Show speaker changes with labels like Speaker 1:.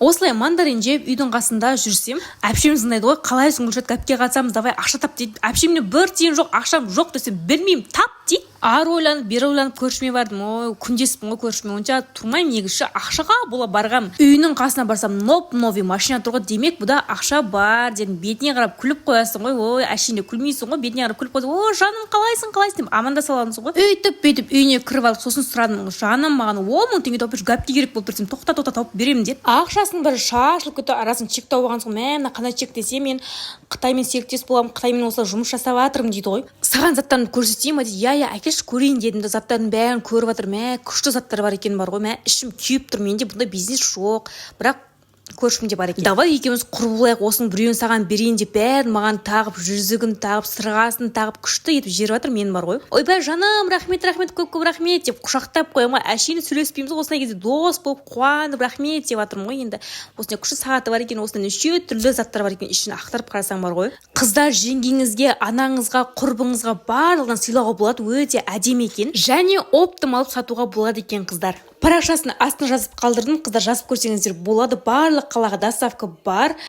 Speaker 1: Осылай мандарин жеп, үйдің қасында жүрсем, әпшем звондайды ғой: «Қалайсың, Гүлшат, гәпке қатысамыз, давай, ақша тап», – дейді. «Әпшемде бір тиын жоқ, ақшам жоқ», – десем, «Білмеймін, тап», – дейді. Ары ойланып, бері ойланып, көршіме бардым. Ой, күндеспін ғой көршіме, онша тұрмаймын негізі ше, ақшаға бола барғанмын. Үйінің қасына барсам, ноп новый машина тұр ғой. Демек, бұда ақша бар дедім. Бетіне қарап күліп қоясың ғой. Ой, әшейінде күлмейсің ғой, бетіне қарап күліп қойсың: «О, жаным, қалайсың, қалайсың?» – деп амандаса аласың ғой. Өйтіп бүйтіп үйіне кіріп алып, сосын сұрадым: «Жаным, маған 10 000 теңге тауып берші, гәпке керек болып тұр», – десем, «Тоқта, тоқта, тауып беремін», – деді. Ақшасының бәрі шашылып кетті. Арасын чек тауып алған соң, мә, мына қандай чек десе, «Мен Қытаймен серіктес боламын, Қытаймен осылай жұмыс жасап жатырмын», – дейді ғой. «Саған заттарымды көрсетейін ба?» – дейді. «Иә, әкелші, көрейін», – дедім де, заттардың бәрін көріп жатыр. Мә, күшті заттар бар екен бар ғой. Мә, ішім күйіп тұр, менде бұндай бизнес жоқ, бірақ көршімде бар екен. «Давай, екеуміз құрбы болайық, осының біреуін саған берейін», – деп, бәрін маған тағып, жүзігін тағып, сырғасын тағып, күшті етіп жіберіп жатыр мен бар ғой. «Ойбай, жаным, рахмет, рахмет, көп көп рахмет», – деп құшақтап қоямын ғой. Әшейін сөйлеспейміз ғой, осындай кезде дос болып, қуанып, рахмет деп жатырмын ғой. Енді осындай күшті сағаты бар екен, осындай неше түрлі заттар бар екен. Ішін ақтарып қарасаң бар ғой, қыздар, жеңгеңізге, анаңызға, құрбыңызға, барлығына сыйлауға болады. Өте әдемі екен және оптом алып сатуға болады екен, қыздар. Парақшасын астына жазып қалдырдым, қыздар, жазып көрсеңіздер болады. Барлық қалаға доставка бар.